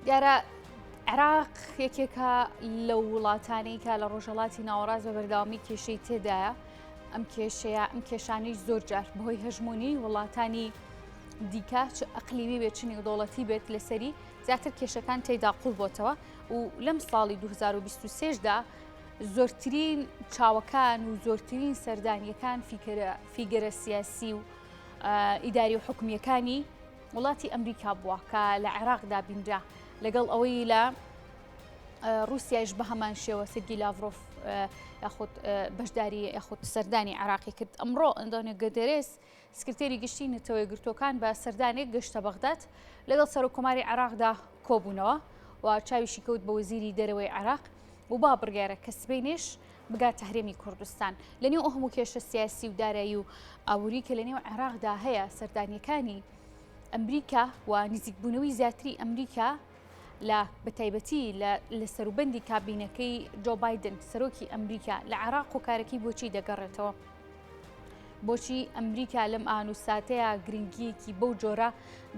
دیارە عێراق یەکێکە لەو وڵاتانەی کە لە ڕۆژهەڵاتی ناوەڕاست بە بەردەوامی کێشەی تێدایە ئەم کێشەیە ئەم کێشانەی زۆر جار بەهۆی هەژمونی وڵاتانی دیکە چ ئەقلیمی بێت چ نێودەوڵەتی بێت لەسەری زیاتر کێشەکان تێدا قوڵ بۆتەوە و لەم ساڵی 2023 دا زۆرترین چاوەکان و زۆرترین سەردانیەکان فیگەرە سیاسی و ئیداری و حکومیەکانی وڵاتی ئەمریکا بووە کە لە عێراقدا بینرا لەگەڵ ئەوەی لە رووسیایش بە هەمان شێوە سرگی لاڤرۆف یاخود بەشداری یاخود سەردانی عراقی کرد ئەمڕۆ ئەندۆنیۆ گۆتێرێس سکرتێری گشتی نەتەوە یەکگرتووەکان بە سەردانێک گەشتە بەغداد لەگەڵ سەرۆک کۆماری عێراقدا کۆبوونەوە و چاویشی کەوت بە وەزیری دەرەوەی عێراق و با بڕیارە کە سبەینێش بگاتە هەرێمی کوردستان. لە نێو ئەو هەموو کێشە سیاسی و دارایی و ئابووری کە لە نێو عێراقدا هەیە سەردانیەکانی ئەمریکا و نزیکبوونەوەی زیاتری ئەمریکا لە بەتایبەتی لە سەروبەندی کابینەکەی جۆ بایدن سەرۆکی ئەمریکا لە عێراق هۆکارەکەی بۆچی دەگەڕێتەوە؟ بۆچی ئەمریکا لەم ئان و ساتەیە گرنگیەکی بەو جۆرە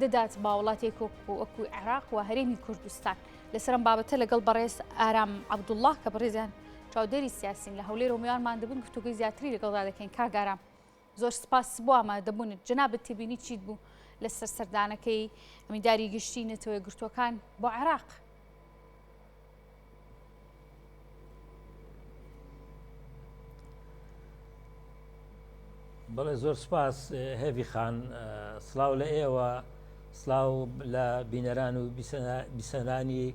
دەدات با وڵاتێک وەکو عێراق و هەرێمی کوردستان لەسەر ئەم بابەتە لەگەڵ بەڕێز ئارام عەبدوڵڵا کە بەڕێزیان چاودێری سیاسین لە هەولێر و میوانمان دەبن گفتوگۆی زیاتری لەگەڵدا دەکەین کاک ئارام زۆر سپاس بۆ ئامادەبوونت جەنابت تێبینی چیت بوو لەسەر سەردانەکەی ئەمینداری گشتی نەتەوە یەکگرتووەکان بۆ عێراق؟ بەڵێ زۆر سپاس هێڤی خان سڵاو لە ئێوە سڵاو لە بینەران و بیسەرانی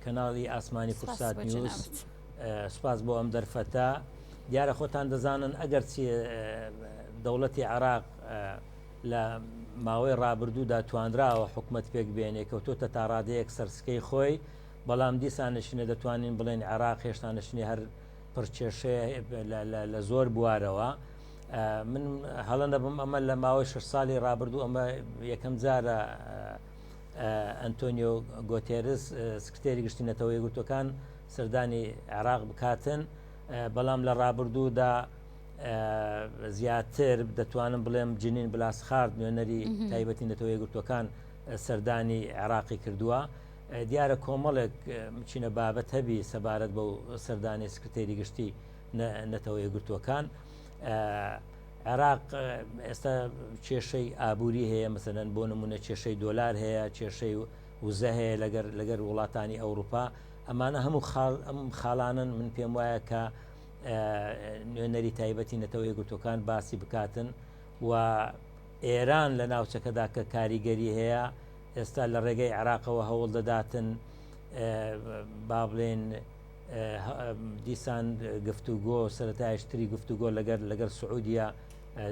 کەناڵی ئاسمانی کوردسات نیوز سپاس بۆ ئەم دەرفەتە دیارە خۆتان دەزانن ئەگەر چی دەوڵەتی عراق لە ماوەی ڕابردوودا توانراوە حکومەت پێک بێنێ کەوتۆتە تا ڕادەیەک سەرسکەی خۆی بەڵام دیسان نشینە دەتوانین بڵێن عێراق هێشتا نشینی هەر پڕکێشەیە لە زۆر بوارەوە من هەڵە نەبم ئەمە لە ماوەی شش ساڵی ڕابردوو ئەمە یەکەم جارە ئەنتۆنیۆ گۆتێرس سکرتێری گشتی نەتەوە یەکگرتووەکان سەردانی عێراق بکاتن بەڵام لە ڕابردوودا زیاتر دەتوانم بڵێم جنین بلاسخارد نوێنەری تایبەتی نەتەوە یەکگرتووەکان سەردانی عێراقی کردووە دیارە کۆمەڵێک مچینە بابەت هەبی سەبارەت بەو سەردانی سکرتێری گشتی نەتەوە یەکگرتووەکان عێراق ئێستا کێشەی ئابووری هەیە مەسەلەن بۆ نمونە کێشەی دۆلار هەیە کێشەی وزە هەیە لەگەر لەگەر وڵاتانی ئەوروپا ئەمانە هەموو خاڵ ئەم خاڵانن من پێم وایە کە نوێنەری تایبەتی نەتەوە یەکگرتووەکان باسی بکاتن و ئێران لە ناوچەکەدا کە کاریگەری هەیە ئێستا لە ڕێگەی عێراقەوە هەوڵ دەداتن با بڵێن دیسان گفتوگۆ سەرەتایش تری گفتوگۆ لەگەر لەگەر سعودیە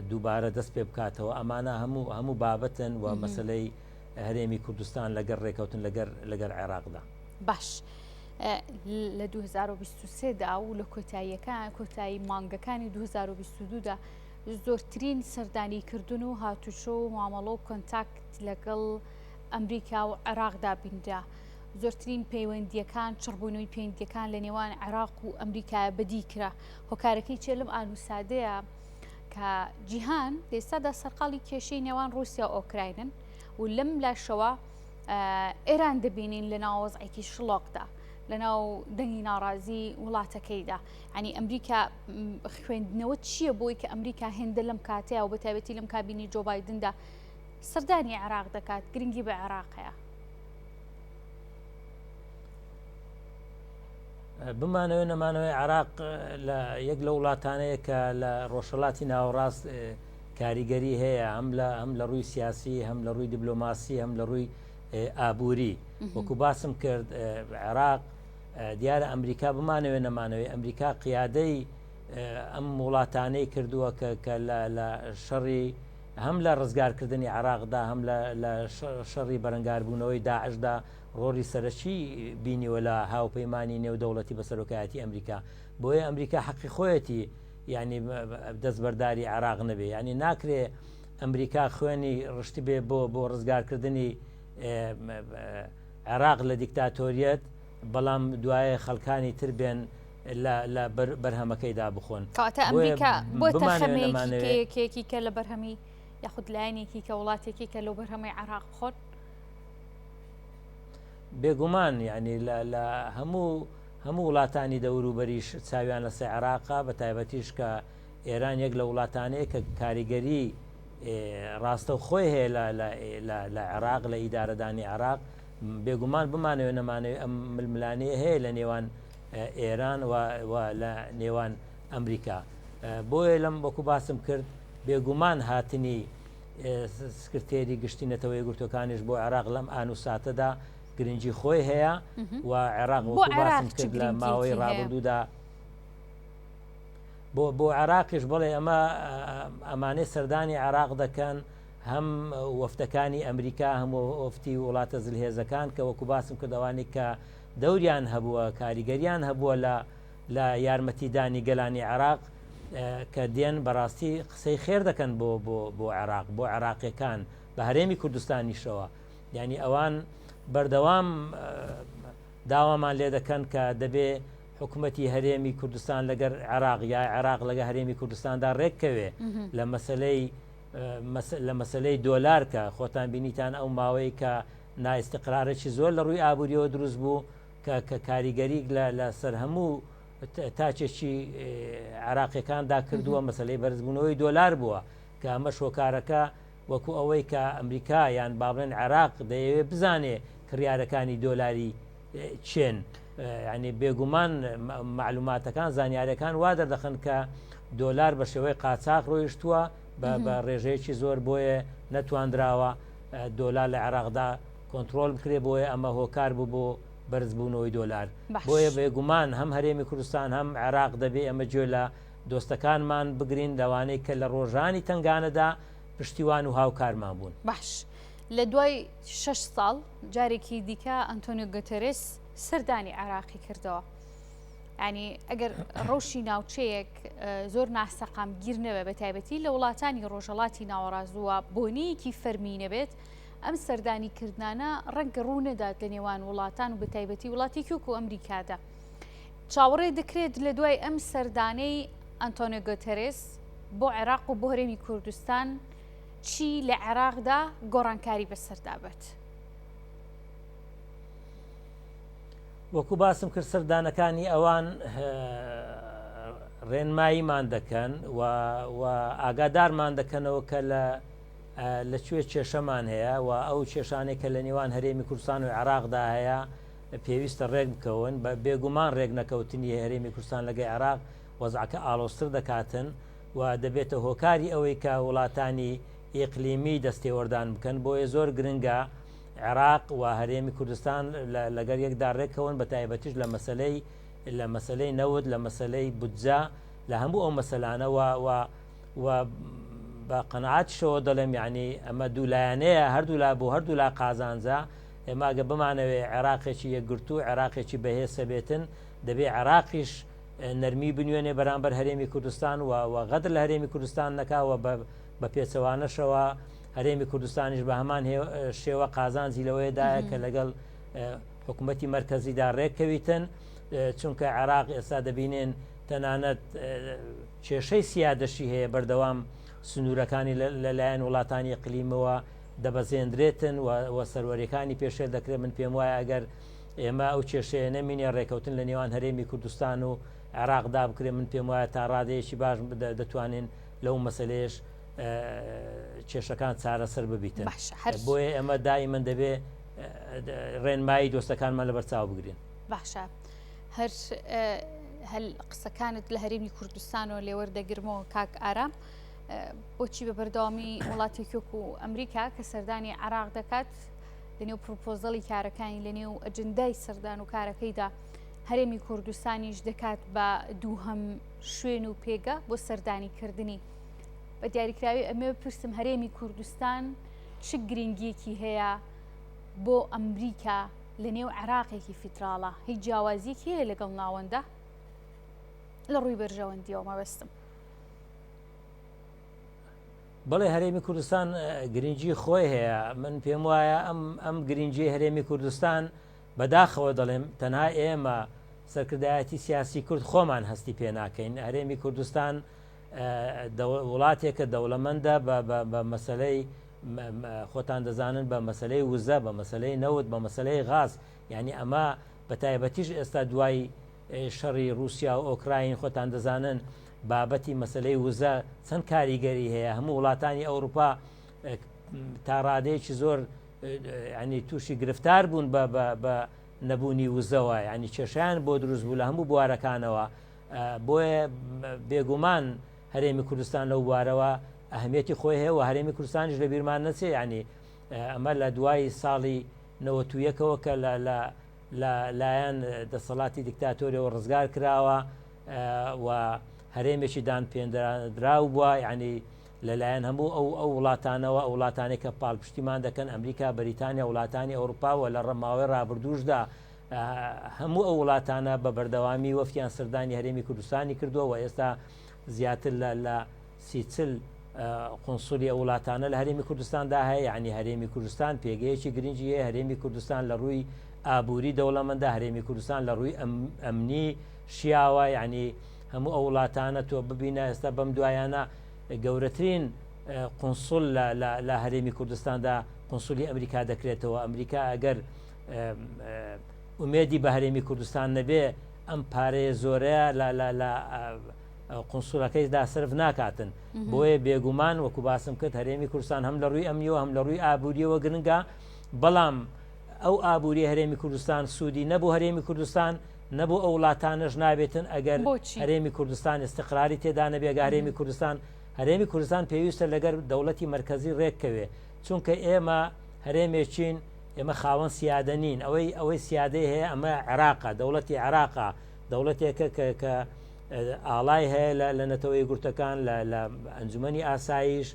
دووبارە دەست پێ بکاتەوە ئەمانە هەموو هەموو بابەتن و مەسلەی هەرێمی کوردستان لەگەر ڕێکەوتن لەگەر لەگەر عێراقدا باش. لە 2023 دا و لە کۆتاییەکان کۆتایی مانگەکانی 2022 دا زۆرترین سەردانی کردن و هاتوچۆ و مامەڵە و contact لەگەڵ ئەمریکا و عێراقدا بینرا. زۆرترین پەیوەندییەکان، چڕبوونەوەی پەیوەندییەکان لە نێوان عێراق و ئەمریکایە بەدی کرا. هۆکارەکەی چیە لەم ئان و سادەیە کە جیهان لە ئێستادا سەرقاڵی کێشەی نێوان ڕووسیا و ئۆکراینن و لەم لاشەوە ئێران دەبینین لە ناو وەزعێکی شڵۆقدا لە ناو دەنگی ناڕازی وڵاتەکەیدا ینی ئەمریکا خوێندنەوە چییە بۆی کە ئەمریکا هێندە لەم کاتەیە و بە تایبەتی لەم کابینی جۆ بایدندا سەردانی عێراق دەکات گرنگی بە عێراق هەیە. بمانەوێ نەمانەوەی عراق لە یەک لە وڵاتانەیە کە لە ڕۆژهڵاتی ناوەڕاست کاریگەری هەیە هەم لە هەم لە ڕووی سیاسی هەم لە ڕووی دیبلۆماسی هەم لە ڕووی ئابووری وەکو باسم کرد عێراق دیارە ئەمریکا بمانەوێ نەمانەوێ ئەمریکا قیادەی ئەم وڵاتانەی کردووە کە لە شەڕی هەم لە ڕزگارکردنی عێراقدا هەم لە شەڕی بەرەنگاربوونەوەی داعشدا ڕۆڵی سەرەکی بینیوە لە هاوپەیمانی نێودەوڵەتی بە سەرۆکایەتی ئەمریکا بۆیە ئەمریکا حەقی خۆیەتی یعنی دەستبەرداری عێراق نەبێ یعنی ناکرێ ئەمریکا خوێنی ڕشتبێ بۆ بۆ ڕزگارکردنی عێراق لە دیکتاتۆریەت بەڵام دوایە خەڵکانی تر بێن لە بەرهەمەکەیدا بخۆن. کەواتە ئەمریکا بۆتە خەمێکی کە لە بەرهەمی یاخود لایەنێکی کە وڵاتێکی کە لەو بەرهەمەی عێراق بخۆن؟ بێگومان یعنی لە هەموو هەموو وڵاتانی دەوروبەریش چاویان لەسەر عێراقە بە تایبەتیش کە ئێران یەک لە وڵاتانەیە کە کاریگەری ڕاستەوخۆی هەیە لە عێراق لە ئیدارەدانی عێراق بێگومان بمانەوێ نەمانەوێ ئەم ململانێ هەیە لە نێوان ئێران و لە نێوان ئەمریکا بۆیە لەم وەکو باسم کرد بێگومان هاتنی سکرتێری گشتی نەتەوە یەکگرتوەکانیش بۆ عێراق لەم ئان و ساتەدا گرنگی خۆی هەیە و عێراق وەکو باسم کرد لە ماوەی ڕابردوودا بۆ بۆ عێراقیش بڵێ ئەمە ئەمانەی سەردانی عێراق دەکەن هەم وەفتەکانی ئەمریکا هەم وەفتی وڵاتە زلهێزەکان کە وەکو باسم کردوانی کە دەوریان هەبووە کاریگەریان هەبووە لە لە یارمەتیدانی گەلانی عێراق کە دێن بەڕاستی قسەی خێر دەکەن بۆ بۆ بۆ عێراق بۆ عێراقیەکان بە هەرێمی کوردستانیشەوە یعنی ئەوان بەردەوام داوامان لێ دەکەن کە دەبێ حکوومەتی هەرێمی کوردستان لەگەر عێراق یا عێراق لەگە هەرێمی کوردستاندا ڕێککەوێ لە مەسلەی لە مەسلەی دۆلار کە خۆتان بینیتان ئەو ماوەی کە نائیستقرارێکی زۆر لە ڕووی ئابووریەوە دروست بوو کە کە کاریگەریک لە لە سەر هەموو تاچێکی عراقیەکاندا کردووە مەسلەی بەرزبوونەوەی دۆلار بووە کە ئەمە شۆکارەکە وەکو ئەوەی کە ئەمریکا یان بابلێن عێراق دەیەوێ بزانێ کڕیارەکانی دۆلاری چێن ینی بێگومان معلوماتەکان زانیارەکان وا دەردەخن کە دۆلار بە شێوەی قاچاق ڕۆیشتووە بە ڕێژەیەکی زۆر بۆیە نەتواندراوە دۆلار لە عێراقدا کۆنترۆل بکرێت بۆیە ئەمە هۆکار بوو بۆ بەرزبوونەوەی دۆلار بۆیە بێگومان هەم هەرێمی کوردستان هەم عێراق دەبێ ئەمە گوێ لە دۆستەکانمان بگرین لەوانەی کە لە ڕۆژانی تنگانەدا پشتیوان و هاوکارمان بوون. باش لە دوای شش ساڵ جارێکی دیکە ئەنتۆنیۆ گوتێرێس سەردانی عێراقی کردەوە. ینی ئەگەر ڕەوشی ناوچەیەک زۆر ناسەقامگیر نەبێ بە تایبەتی لە وڵاتانی ڕۆژهەڵاتی ناوەڕاستووە بۆنەیەکی فەرمی نەبێت ئەم سەردانی کردنانە ڕەنگە ڕوو نەدات لە نێوان وڵاتان و بەتایبەتی وڵاتی وەکو ئەمریکادا. چاوەڕێ دەکرێت لە دوای ئەم سەردانەی ئەنتۆنیۆ گۆتەرێس بۆ عێراق و بۆ هەرێمی کوردستان چی لە عێراقدا گۆڕانکاری بەسەردا بێت؟ وەکو باسم کرد سەردانەکانی ئەوان ڕێنماییمان دەکەن و ئاگادارمان دەکەنەوە کە لە لە کوێ کێشەمان هەیە و ئەو کێشانەی کە لە نێوان هەرێمی کوردستان و عێراقدا هەیە پێویستە ڕێک بکەون بە بێگومان ڕێک نەکەوتنی هەرێمی کوردستان لەگەی عێراق وەزعەکە ئاڵۆزتر دەکاتن و دەبێتە هۆکاری ئەوەی کە وڵاتانی ئیقلیمی دەستێوەردان بکەن بۆیە زۆر گرنگە عێراق و هەرێمی کوردستان لەگەر یەکدا ڕێککەون بە تایبەتیش لە مەسلەی لە مەسلەی نەوت لە مەسلەی بودجە لە هەموو ئەو مەسەلانە و و و بە قەنەعاتیشەوە دەڵێم یعنی ئەمە دوولایەنەیە هەردوولا بۆ هەردوولا قازانجە ئێمە ئەگە بمانەوێ عێراقێکی یەکگرتوو عێراقێکی بەهێز هەبێتن دەبێ عێراقیش نەرمی بنوێنێ بەرامبەر هەرێمی کوردستان و و غەدر لە هەرێمی کوردستان نەکا و بە پێچەوانەشەوە هەرێمی کوردستانیش بە هەمان شێوە قازانجی لەوەیەدایە کە لەگەڵ حکوومەتی مەرکەزیدا ڕێککەویتن چونکە عێراق ئێستا دەبینێن تەنانەت کێشەی سیادەشی هەیە بەردەوام سنوورەکانی لەلایەن وڵاتانی ئیقلیمەوە دەبەزێندرێتن و سەروەریەکانی پێشێل دەکرێت من پێم وایە ئەگەر ئێمە ئەو کێشەیە نەمینێ ڕێکەوتن لە نێوان هەرێمی کوردستان و عێراقدا بکرێت من پێم وایە تا ڕادەیەکی باش دەتوانین لەو مەسلەیەش کێشەکان چارەسەر ببیتن بۆیە ئێمە دائیمەن دەبێ ڕێنمایی دۆستەکانمان لەبەرچاو بگرین. باشە هەر هەل قسەکانت لە هەرێمی کوردستانەوە لێوەردەگرمەوە کاک ئارام بۆچی بە بەردەوامی وڵاتێکی وەکو ئەمریکا کە سەردانی عراق دەکات لەنێو پرۆپۆزەڵی کارەکانی لەنێو ئەجندای سەردان و کارەکەیدا هەرێمی کوردستانیش دەکات بە دووهەم شوێن و پێگە بۆ سەردانی کردنی بە دیاریکراوی ئەمێ پرسم هەرێمی کوردستان چ گرنگیەکی هەیە بۆ ئەمریکا لە نێو عێراقێکی فیدراڵە هیچ جیاوازیەکی هەیە لەگەڵ ناوەندە لە ڕووی بەرژەوەندیەوە مەبەستم. بەڵێ هەرێمی کوردستان گرنگی خۆی هەیە من پێم وایە ئەم ئەم گرنگی هەرێمی کوردستان بەداخەوە دەڵێم تەنها ئێمە سەرکردایەتی سیاسی کورد خۆمان هەستی پێ ناکەین هەرێمی کوردستان وڵاتێکە دەوڵەمەندە بە مەسلەی خۆتان دەزانن بە مەسلەی وزە بە مەسلەی نەوت بە مەسلەی غاز یعنی ئەمە بە تایبەتیش ئێستا دوای شەڕی رووسیا و ئۆکراین خۆتان دەزانن بابەتی مەسلەی وزە چەند کاریگەری هەیە هەموو وڵاتانی ئەوروپا تا ڕادەیەکی زۆر ینی تووشی گرفتار بوون بە بە نەبوونی وزەوە ینی کێشیان بۆ دروست بوو لە هەموو بوارەکانەوە بۆیە بێگومان هەرێمی کوردستان لەو بوارەوە ئەهمیەتی خۆی هەیە و هەرێمی کوردستانیش لە بیرمان نەچێ ینی ئەمە لە دوای ساڵی نەوەتویەکەوە کە لە لە لە لایەن دەسەڵاتی دیکتاتۆریەوە ڕزگار کراوە و هەرێمێکی دان پێندراو بووە یعنی لەلایەن هەموو ئەو ئەو وڵاتانەوە ئەو وڵاتانێک کە پاڵپشتیمان دەکەن ئەمریکا بەریتانیا وڵاتانی ئەوروپا و لە ڕەماوەی ڕابردووشدا هەموو ئەو وڵاتانە بە بەردەوامی وەفتیان سەردانی هەرێمی کوردستانی کردووە و ئێستا زیاتر لە لە سیچل قنسولی ئەو وڵاتانە لە هەرێمی کوردستاندا هەیە یعنی هەرێمی کوردستان پێگەیەکی گرنگی هەیە هەرێمی کوردستان لە ڕووی ئابووری دەوڵەمەندە هەرێمی کوردستان لە ڕووی ئەمنی شیاوە یعنی هەموو ئەو وڵاتانە تۆ ببینە ئێستا بەم دوایانە گەورەترین قنسول لە هەرێمی کوردستاندا قنسولی ئەمریکا دەکرێتەوە ئەمریکا ئەگەر ئومێدی بە هەرێمی کوردستان نەبێ ئەم پارەیە زۆرەیە لە لە لە قنسولەکەیدا سرف ناکاتن بۆیە بێگومان وەکو باسم کرد هەرێمی کوردستان هەم لە ڕووی ئەمنیەوە هەم لە ڕووی ئابووریەوە گرنگە بەڵام ئەو ئابووری هەرێمی کوردستان سوودی نەبوو هەرێمی کوردستان نەبوو ئەو وڵاتانەش نابێتن ئەگەر هەرێمی کوردستان استقراری تێدا نەبێ هەرێمی کوردستان هەرێمی کوردستان پێویستە لەگەر دەوڵەتی مرکزی ڕێککەوێ چونکە ئێمە هەرێمێکین ئێمە خاوەن سیادە نین ئەوەی ئەوەی سیادەی هەیە ئەمە عێراقە دەوڵەتی عێراقە دەوڵەتێکە کە کە ئاڵای هەیە لە نەتەوە یەکگرتووەکان لە ئەنجومەنی ئاسایش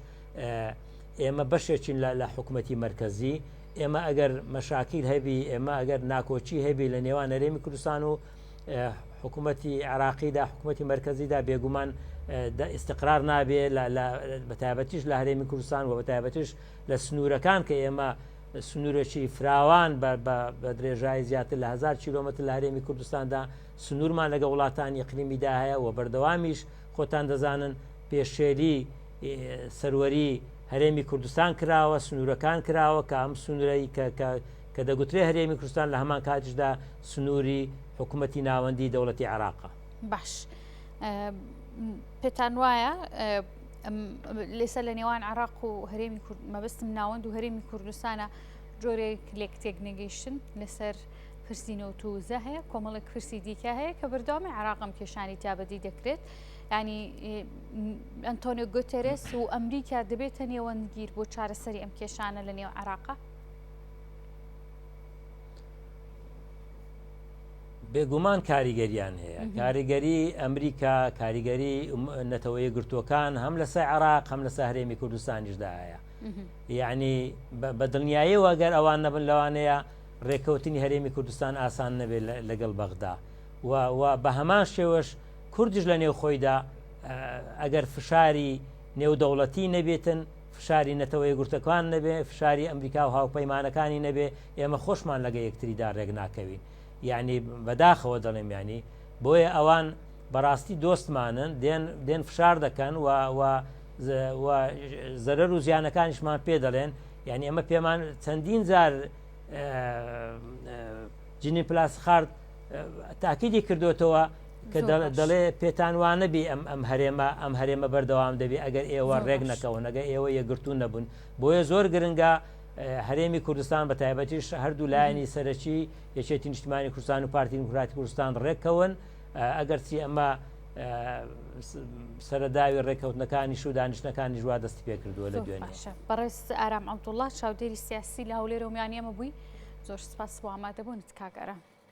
ئێمە بەشێکین لە حکوومەتی مرکزی ئێمە ئەگەر مەشاکیل هەبی ئێمە ئەگەر ناکۆکی هەبی لە نێوان هەرێمی کوردستان و حکوومەتی عراقیدا حکوومەتی مرکزیدا بێگومان استقرار نابێ بە تایبەتیش لە هەرێمی کوردستان و بە تایبەتیش لە سنوورەکان کە ئێمە سنوورێکی فراوان بە درێژایی زیاتر لە 1000 کیلۆمەتر لە هەرێمی کوردستاندا سنوورمان لەگە وڵاتانی ئیقلیمیدا هەیە و بەردەوامیش خۆتان دەزانن پێشێلی سەروەری هەرێمی کوردستان کراوە سنوورەکان کراوە کە ئەم سنوورەی کە کە کە دەگوترێ هەرێمی کوردستان لە هەمان کاتیشدا سنووری حکوومەتی ناوەندی دەوڵەتی عێراقە. باش پێتان وایە لێسە لە نێوان عراق و هەرێمی مەبەستم ناوەند و هەرێمی کوردستانە جۆرێک لێک تێک نەگەیشتن لەسەر پرسی نەوت و وزە هەیە کۆمەڵێک پرسی دیکە هەیە کە بەردەوامی عراقم کێشانی تابەدی دەکرێت ینی ئەنتۆنیۆ گوتێرێس و ئەمریکا دەبێتە نێوەندگیر بۆ چارەسەری ئەم کێشانە لە نێو عراقا بێگومان کاریگەریان هەیە کاریگەری ئەمریکا کاریگەری نەتەوە یەکگرتووەکان هەم لەسەر عراق هەم لەسەر هەرێمی کوردستانیشدا هەیە یعنی بە دڵنیاییەوە گەر ئەوان نەبن لەوانەیە ڕێککەوتنی هەرێمی کوردستان ئاسان نەبێت لەگەڵ بەغدا و بە هەمان شێوەش کوردش لە نێو خۆیدا ئەگەر فشاری نێودەوڵەتی نەبێتن فشاری نەتەوە یەکگرتەکان نەبێ فشاری ئەمریکا و هاوپەیمانەکانی نەبێ ئێمە خۆشمان لەگە یەکتریدا ڕێک ناکەوین یعنی بەداخەوە دەڵێم ینی بۆیە ئەوان بەڕاستی دۆستمانن دێن دێن فشار دەکەن و و زەرەر و زیانەکانیشمان پێ دەڵێن یعنی ئەمە پێمان چەندین جار جنی پلاسخارت تاکیدی کردوتەوە کە دەڵێ پێتان وانەبی ئەم ئەم هەرێمە ئەم هەرێمە بەردەوام دەبی ئەگەر ئێوە ڕێک نەکەون ئەگەر ئێوە یەکگرتوو نەبوون بۆیە زۆر گرنگە هەرێمی کوردستان بە تایبەتیش هەردوو لایەنی سەرەکی یەکێتی نیشتمانی کوردستان و پارتی دیموکراتی کوردستان ڕێککەون ئەگەرچی ئەمە سەرەداوی ڕێککەوتنەکانیش و دانیشتنەکانیش وا دەستی پێکردووە لە دوێنێ. بەڕێز ئارام عەبدوڵڵا چاودێری سیاسی لە هەولێرەوە میوانی ئێمە بووی زۆر سپاس بۆ ئامادەبوونت کاک ئارام.